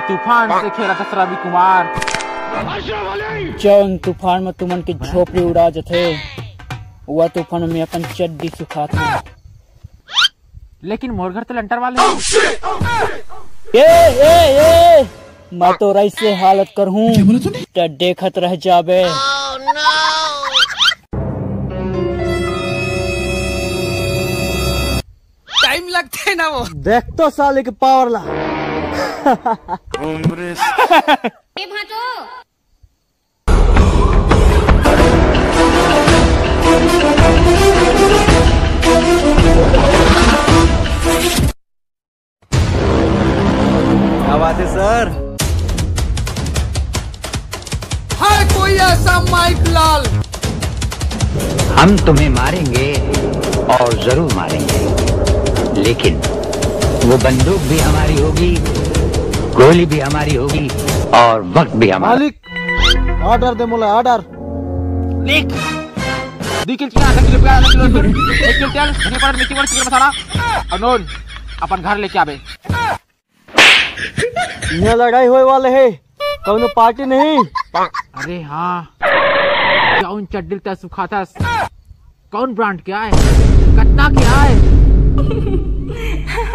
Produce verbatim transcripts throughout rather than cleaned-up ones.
तूफान से खेलत हस रवि कुमार। जौन तूफान में तुमन के झोपड़ी उड़ा जथे, वह तूफान में अपन चड्डी सुखात हूँ। लेकिन मोर घर तो लंटर वाले हैं। ए, ए, ए, मैं तो रईस से हालत कर हूँ, त देखत रह जाबे। टाइम लगते ना वो। देख तो साले के पावर ला। ए भांचो। क्या बात है सर? हर कोई ऐसा माइक लाल। हम तुम्हें मारेंगे और जरूर मारेंगे, लेकिन वो बंदूक भी हमारी होगी, गोली भी हमारी होगी और वक्त भी हमारा। मालिक, ऑर्डर दे मोला, ऑर्डर। लिख। दो किलो चिकन, आधा किलो प्याज, आधा किलो लहसुन, एक किलो तेल, धनिया पाउडर, मिर्ची पाउडर, चिकन मसाला और नून अपन घर लेके आबे। यहाँ लड़ाई होए वाले है, कौनो पार्टी नहीं। अरे हाँ, कौन चड्डी तै सुखाथस? कौन ब्रांड क्या है? कितना क्या है?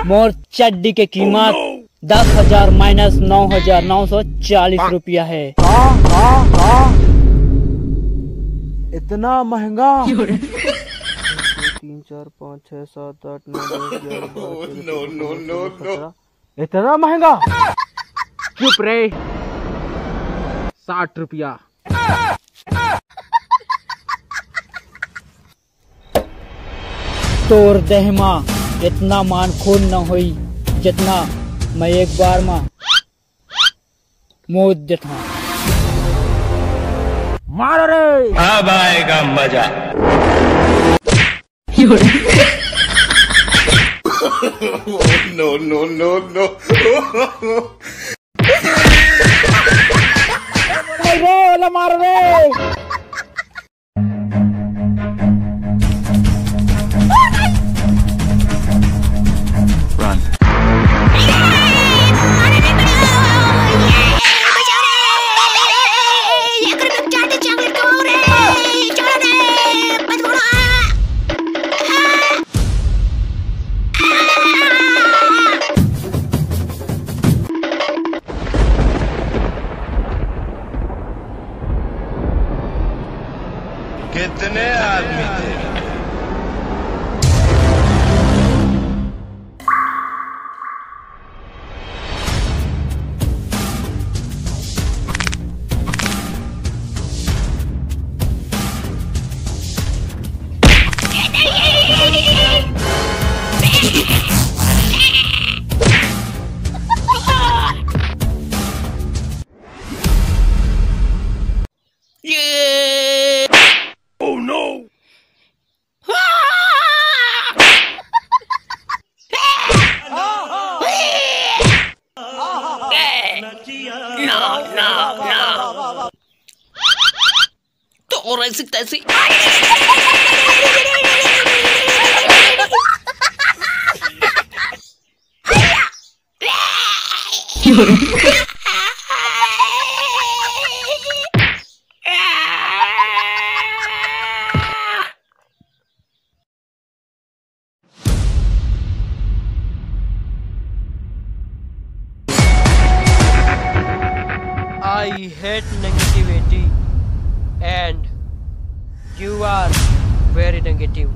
मोर चड्डी के कीमत दस हजार माइनस नौ हजार नौ सौ चालीस रुपया है। का, का, का? इतना महंगा? तीन, चार, पाँच, छः, सात, आठ, नौ, दस, ग्यारह, बारह, तेरह, चौदह, पन्द्रह, सोलह, सत्रह। इतना महंगा? चुप रे। साठ रुपया। तोर देह मा इतना मान खून न होई, जितना मैं एक बार मा मोद देता। मारो रे। अब आएगा मजा। No, no, no, no। रे, ओला मारो रे। कितने आदमी थे? तो और ऐसी तैसी। I hate negativity and you are very negative.